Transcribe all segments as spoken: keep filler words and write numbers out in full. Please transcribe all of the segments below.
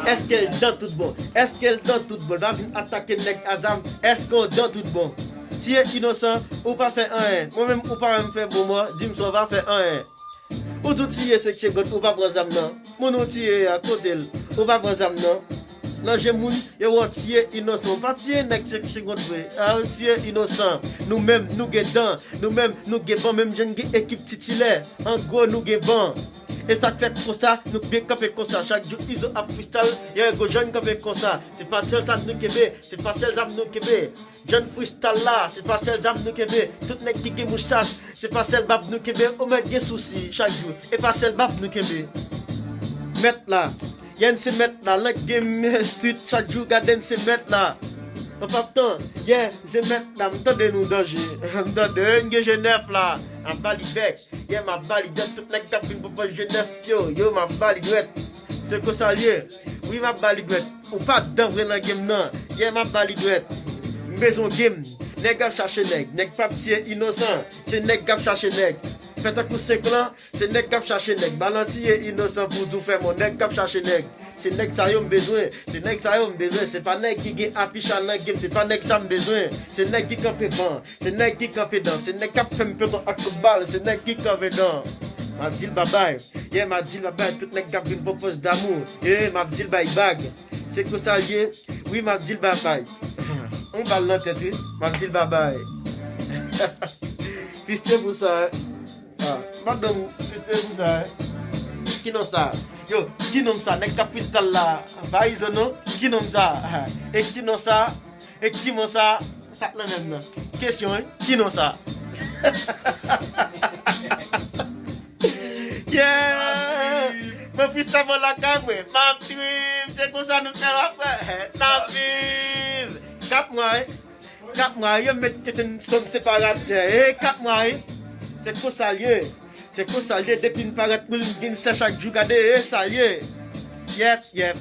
Èske l dan tout bon? Èske l dan tout bon? L pa vin atake nèg a zam. Èske w dan tout bon? Tiye inosan, ou pa fè anyen. Mwen menm, ou pa wè m fè bon mò, di m sa w pa fè anyen. Ou tou tiye senk segonn, ou pa pran zam nan. Moun ou tiye a, kote l? Ou pa pran zam nan. Nan je moun, yo wè w tiye inosan. Ou pa tiye nèg senk segonn vre. A, ou tiye inosan. Nou menm, nou gen dan. Nou menm, nou gen ban, menm jan n gen ekip titilè. An gwo, nou gen ban. E sa k fèt konsa, nou byen kanpe konsa. Chak jou Izo ap freestyle, yo ego jòn kanpe konsa. Se pa sèl zam nou kenbe, se pa sèl zam nou kenbe. Jòn freestyle la, se pa sèl zam nou kenbe. Tout nèg ki gen mouchach, se pa sèl bab nou kenbe. Ou mèt gen sousi chak jou, e pa sèl bab nou kenbe. Mèt la, yè n se mèt la, nan game street chak jou gade n se mèt la. An pap tan, yè n se mèt la, m tande nou danje. M tande n gen je nèf la, ap ba li bèk. Yè m ap ba li dwèt, tout nèg k ap vin pou pòs je nèf yo, yo m ap ba li dwèt. Se konsa l ye. Wi, m ap ba li dwèt. Ou pa dan vre nan game nan. Yè m ap ba li dwèt. M bezwen game. Nèg ap chache nèg. Nèg p ap tiye inosan. Se nèg k ap chache nèg. Fè tankou senk lan, se nèg k ap chache nèg. Balan tiye inosan pou di w fè mò. Nèg k ap chache nèg. Se nèg sa yo m bezwen. Se nèg sa yo m bezwen. Se pa nèg ki gen apichal nan game. Se pa nèg sa m bezwen. Se nèg ki kanpe ban. Se nèg ki kanpe dan, se nèg k ap fè m pèt ak kout bal, se nèg ki kanpe dan. M ap di l babay, yè m ap di l babay, tout nèg k ap vin pwopòz damou, e m ap di l bay bag. Se konsa l ye, wi m ap di l babay. On bal nan tèt wi, m ap di l babay. Piste pou sa, hein. Ah, m ap donn piste pou sa, hein. Ki non sa? Yo, ki non sa? Nèg k ap freestyle la, pa Izo non. Ki non sa? E ki non sa? E ki non sa? Sa k nan menm nan. Kesyon, wi. Ki non sa? Yeah! Mwen freestyle mwen lakay mwen. M ap trip. Se konsa nou fè l ap fè. N ap viv. Kat mwa, wi. Kat mwa, wi. Yo met tete n sèm separatè. E kat mwa, wi. Se konsa l ye. Se konsa l ye. Depi n parèt, moun vin sè chak jou. Gade, e sa l ye. Yèp, yèp.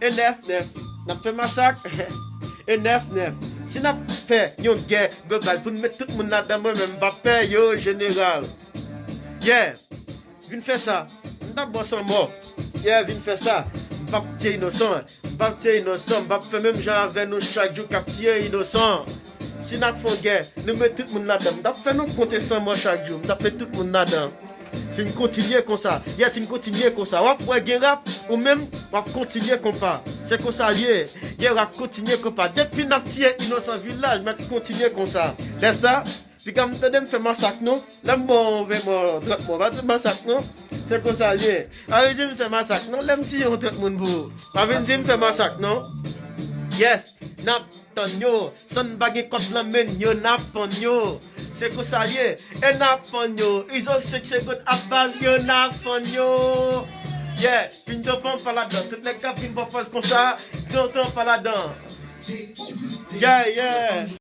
E nèf nèf, n ap fè masak. E nèf nèf, si n ap fè yon gè global pou n met tout moun ladan, mwen menm m p ap pè yo, jeneral. Yeah, vin fè sa. M t ap ba w san mò. Yeah, vin fè sa. M p ap tiye inosan. M p ap tiye inosan. M p ap fè menm jan avè nou chak jou k ap tiye inosan. Si n ap fè yon gè, nou met tout moun ladan. M t ap fè nou konte san mò chak jou. M t ap met tout moun ladan. Si n kontinye konsa, yeah, si n kontinye konsa, w ap wè gen rap, ou menm, w ap kontinye konpa. Se konsa l ye. Gen rap kontinye konpa. Depi n ap tiye inosan vilaj, mèt kontinye konsa. Lè sa, piga m tande m fè masak non. Lè m bon ven mò, trant mò, pa di masak non. Se konsa l ye. Pa vin di m fè masak non. Lè m tiye yon trant moun pou ou. Pa vin di m fè masak non. Yes, n ap tann yo. San n pa gen kòb nan men yo, n ap pann yo. Se konsa l ye. E n ap pann yo. Izo senk segonn ap bal yo, n ap pann yo. Yeah, vin dopan pa ladan. Tout nèg k ap vin pwopòz konsa, dopan pa ladan. Yeah, yeah.